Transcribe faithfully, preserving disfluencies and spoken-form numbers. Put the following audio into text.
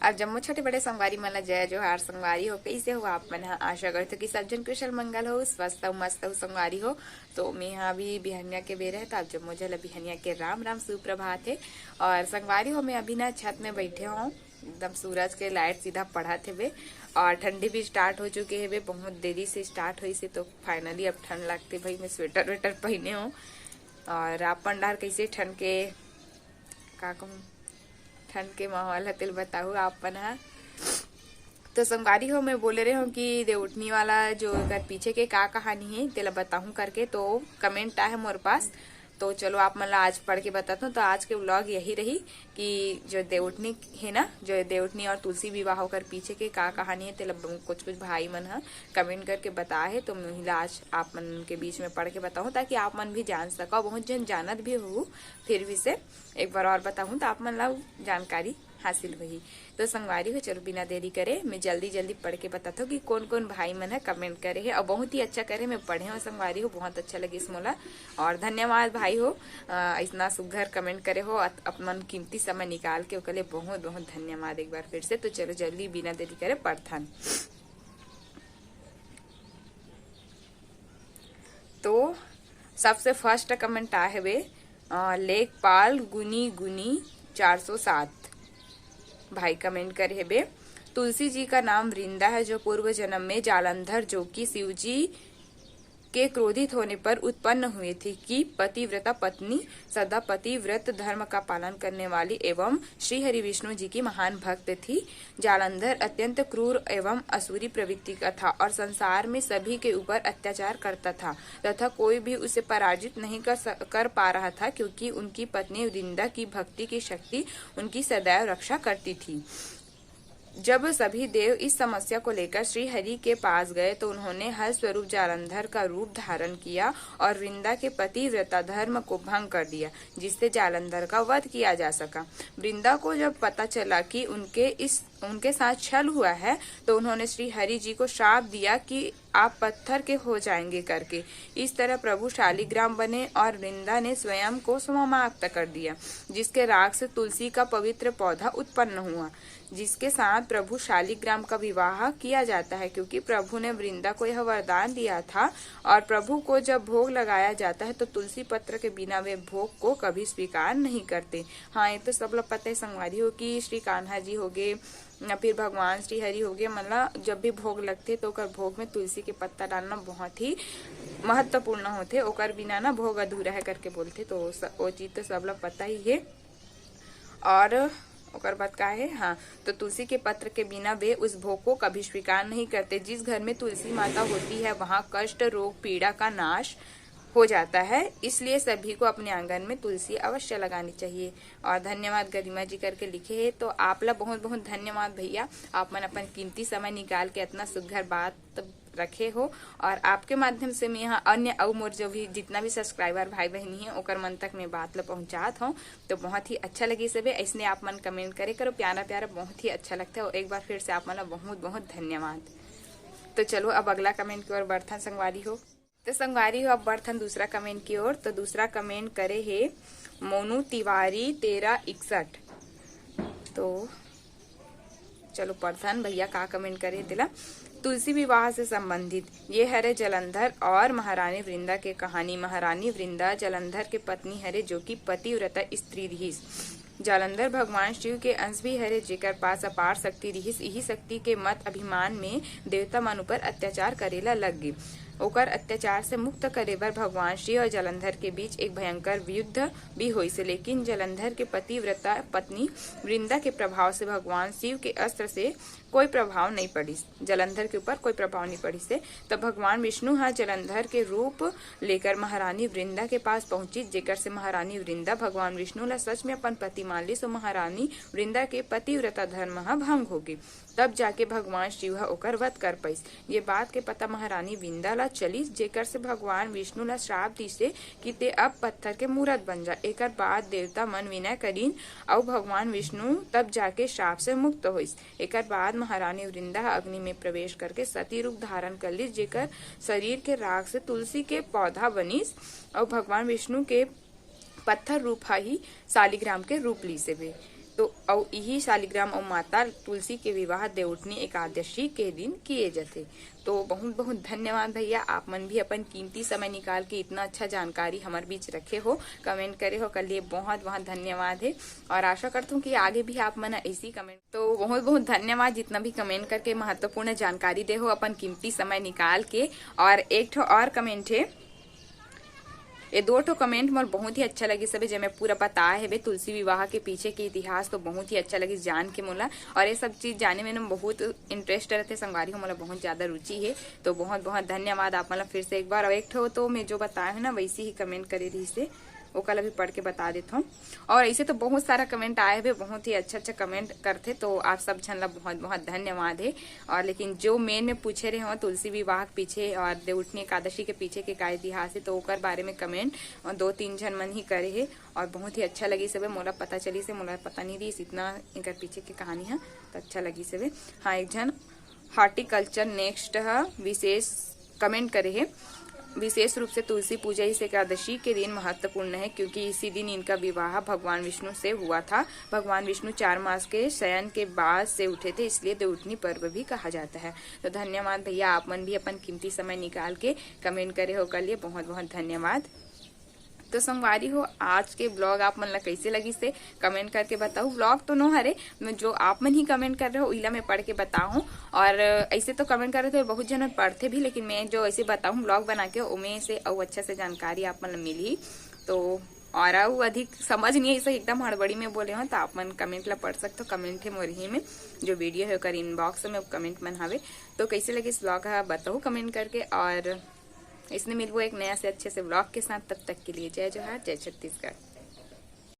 अब जम्मो छोटे बड़े संगवारी मन ला जय जोहार। संगवारी हो, कइसे हो आप मन ह? आशा करथों कि सब झन कुशल मंगल हो, स्वस्थ हो, मस्त हो संगवारी हो। तो मैं ह अभी बिहनिया के बेरा हे, तो आप जम्मो झन ला बिहनिया के राम राम सुप्रभात हे। और संगवारी हो, मैं अभी ना छत में बइठे हों, एकदम सूरज के light सीधा पड़त हेबे और ठंडी भी start हो चुके हेबे, बहुत देरी से start होइस हे, तो finally अब ठंड लगथे भाई, मैं sweater वेटर पहिने हों। और आप मन डहर कइसे ठंड के, का कहूँ, ठंड के माहौल हे तेला बताहू आप मन ह। तो संगवारी हो, मैं बोले रहे हों कि देवउठनी वाला जो एकर पीछे के का कहानी हे तेला बताहूँ करके, तो comment आए हे मोर पास। तो चलो आप मन ला आज पढ़ के बताथों। तो आज के vlog यही रही कि जो देवउठनी हे ना, जो देवउठनी और तुलसी विवाह ओकर पीछे के का कहानी हे तेला ब-, कुछ कुछ भाई मन ह comment करके बताए हे, तो मैं उही ला आज आप मन के बीच में पढ़ के बताहूँ, ताकि आप मन भी जान सको। बहुत झन जानत भी हो, फिर भी से एक बार और बताहूँ तो आप मन ला जानकारी हासिल होही। तो संगवारी हो, चलो बिना देरी करे मैं जल्दी जल्दी पढ़ के बताथों कि कोन कोन भाई मन ह comment करे हे, और बहुत ही अच्छा करे, मैं पढ़े हों संगवारी हो, बहुत अच्छा लगिस मोला। और धन्यवाद भाई हो, अ, इतना सुघर comment करे हो, अत-, अपन कीमती समय निकाल के, ओकर लिए बहुत बहुत धन्यवाद एक बार फिर से। तो चलो जल्दी बिना देरी करे पढ़थन। तो सबसे first comment आए हेबे, अ, लेखपाल गुनी गुनी चार सौ सात भाई comment करे हेबे, तुलसी जी का नाम वृंदा है, जो पूर्व जन्म में जालंधर, जो कि शिव जी के क्रोधित होने पर उत्पन्न हुए थे, कि पतिव्रता पत्नी सदा पतिव्रत धर्म का पालन करने वाली एवं श्री हरि विष्णु जी की महान भक्त थी। जालंधर अत्यंत क्रूर एवं असुरी प्रवृत्ति का था और संसार में सभी के ऊपर अत्याचार करता था तथा कोई भी उसे पराजित नहीं कर स-, कर पा रहा था, क्योंकि उनकी पत्नी वृंदा की भक्ति की शक्ति उनकी सदैव रक्षा करती थी। जब सभी देव इस समस्या को लेकर श्री हरि के पास गए, तो उन्होंने हर स्वरूप जालंधर का रूप धारण किया और वृंदा के पतिव्रता धर्म को भंग कर दिया, जिससे जालंधर का वध किया जा सका। वृंदा को जब पता चला कि उनके इस, उनके साथ छल हुआ है, तो उन्होंने श्री हरि जी को श्राप दिया कि आप पत्थर के हो जाएंगे करके। इस तरह प्रभु शालिग्राम बने और वृंदा ने स्वयं को समाप्त कर दिया, जिसके राग से तुलसी का पवित्र पौधा उत्पन्न हुआ, जिसके साथ प्रभु शालिग्राम का विवाह किया जाता है, क्योंकि प्रभु ने वृंदा को यह वरदान दिया था। और प्रभु को जब भोग लगाया जाता है, तो तुलसी पत्र के बिना वे भोग को कभी स्वीकार नहीं करते। हाँ, ये तो सब लोग पता है संगवारी हो कि श्री कान्हा जी हो गए या फिर भगवान श्री हरि हो गए, मतलब जब भी भोग लगथे तो ओकर भोग में तुलसी के पत्ता डालना बहुत ही महत्वपूर्ण होथे, ओकर बिना ना भोग अधूरा है करके बोलथे। तो स-, वो चीज तो सब लोग पता ही है। और ओकर बाद का है, हाँ, तो तुलसी के पत्र के बिना वे उस भोग को कभी स्वीकार नहीं करते। जिस घर में तुलसी माता होती है, वहाँ कष्ट, रोग, पीड़ा का नाश हो जाता है, इसलिए सभी को अपने आंगन में तुलसी अवश्य लगानी चाहिए। और धन्यवाद गरिमा जी करके लिखे है, तो आप ला बहुत बहुत धन्यवाद भैया, आप मन अपन कीमती समय निकाल के इतना सुघर बात रखे हो। और आपके माध्यम से मैं यहाँ अन्य अउ मोर जो भी जितना भी subscriber भाई बहनी है, ओकर मन तक मैं बात ला पहुँचात हूँ। तो बहुत ही अच्छा लगिस हे, ऐसने आप मन comment करे करो प्यारा प्यारा, बहुत ही अच्छा लगता है। और एक बार फिर से आप मन ला बहुत बहुत धन्यवाद। तो चलो अब अगला comment की ओर बढ़थन संगवारी हो। तो संगवारी हो, अब बढ़थन दूसरा comment की ओर। तो दूसरा comment करे हे मोनू तिवारी तेरह इकसठ। तो चलो पढ़थन भैया का comment करे तेला। तुलसी विवाह से संबंधित ये हरे जालंधर और महारानी वृंदा के कहानी। महारानी वृंदा जालंधर के पत्नी हरे, जो कि पतिव्रता स्त्री रहिस। जालंधर भगवान शिव के अंश भी हरे, जेकर पास अपार शक्ति रिहिस। इही शक्ति के मत अभिमान में देवता मन ऊपर अत्याचार करे ला लग गे। ओकर अत्याचार से मुक्त करे बर भगवान शिव और जालंधर के बीच एक भयंकर युद्ध भी होइस, लेकिन जालंधर के पतिव्रता पत्नी वृंदा के प्रभाव से भगवान शिव के अस्त्र से कोई प्रभाव नहीं पड़िस, जालंधर के ऊपर कोई प्रभाव नहीं पड़िस हे। तब भगवान विष्णु ह जालंधर के रूप लेकर महारानी वृंदा के पास पहुंचिस, जेकर से महारानी वृंदा भगवान विष्णु ला सच में अपन पति मान लिस, तो महारानी वृंदा के पतिव्रता धर्म ह भंग हो गे। तब जाके भगवान शिव ह ओकर वध कर पाइस। ये बात के पता महारानी वृंदा ला चलिस, जेकर से भगवान विष्णु ला श्राप दिसे कि ते अब पत्थर के मूरत बन जा। एकर बाद देवता मन विनय करिन अउ भगवान विष्णु तब जाके श्राप से मुक्त होइस। एकर बाद महारानी वृंदा ह अग्नि में प्रवेश करके सती रूप धारण कर लिस, जेकर शरीर के राख से तुलसी के पौधा बनिस अउ भगवान विष्णु के पत्थर रूप ह ही शालिग्राम के रूप लीस हेबे। तो अउ इही शालिग्राम अउ माता तुलसी के विवाह देवउठनी एकादशी के दिन किए जाथे। तो बहुत बहुत धन्यवाद भैया, आप मन भी अपन कीमती समय निकाल के इतना अच्छा जानकारी हमर बीच रखे हो, कमेंट करे हो, कर लिए बहुत बहुत धन्यवाद है। और आशा करता हूँ कि आगे भी आप मन ऐसी कमेंट, तो बहुत बहुत धन्यवाद जितना भी कमेंट करके महत्वपूर्ण जानकारी दे हो अपन कीमती समय निकाल के। और एक ठो और कमेंट है, ये दो ठो कमेंट मोर बहुत ही अच्छा लगिस हवे, जेमे पूरा बताए हवे तुलसी विवाह के पीछे के इतिहास। तो बहुत ही अच्छा लगिस जान के मोला, और ये सब चीज जाने में ना बहुत इंटरेस्ट रहते संगवारी हो, मोला बहुत ज्यादा रुचि है। तो बहुत बहुत धन्यवाद आप मन ला फिर से एक बार। और एक ठो तो मैं जो बताए हूँ ना, वैसे ही कमेंट करे रहिस हे, ओकर ला भी पढ़ के बता देत हूँ। और ऐसे तो बहुत सारा कमेंट आए हवे, बहुत ही अच्छा अच्छा कमेंट करथे, तो आप सब झन ला बहुत बहुत धन्यवाद है। और लेकिन जो मेन में पूछे रहे हो तुलसी विवाह के पीछे और देवउठनी एकादशी के पीछे के का इतिहास है, तो ओकर बारे में कमेंट दो तीन झन मन ही करे है, और बहुत ही अच्छा लगिस हवे, मोला पता चलिस हे, मोला पता नहीं रहिस इतना एकर पीछे के कहानी है, तो अच्छा लगिस हवे। हाँ, एक झन हॉर्टिकल्चर नेक्स्ट ह विशेष कमेंट करे हे, विशेष रूप से तुलसी पूजा इस एकादशी के दिन महत्वपूर्ण है, क्योंकि इसी दिन इनका विवाह भगवान विष्णु से हुआ था। भगवान विष्णु चार मास के शयन के बाद से उठे थे, इसलिए देवउठनी पर्व भी कहा जाता है। तो धन्यवाद भैया, आप मन भी अपन कीमती समय निकाल के कमेंट करे हो, ओकर लिए बहुत बहुत धन्यवाद। तो संगवारी हो, आज के ब्लॉग आप मन ला कैसे लगिस हे, कमेंट करके बताओ। ब्लॉग तो नो हरे, मैं जो आप मन ही कमेंट कर रहे हो, इला मैं पढ़ के बताऊँ। और ऐसे तो कमेंट कर रहे थे, बहुत जन पढ़ते भी, लेकिन मैं जो ऐसे बताऊँ ब्लॉग बना के, ओमे से अउ अच्छा से जानकारी आप मन ला मिलही। तो और अउ अधिक समझ नहीं है, ऐसे एकदम हड़बड़ी में बोले हो, तो आप मन कमेंट ला पढ़ सकते हो। कमेंट है मोर ही में, जो वीडियो है ओकर इनबॉक्स में कमेंट मन हवे। तो कैसे लगिस ब्लॉग है बताओ कमेंट करके, और इसने मिलबो एक नया से अच्छे से ब्लॉग के साथ। तब तक के लिए जय जोहार, जय छत्तीसगढ़।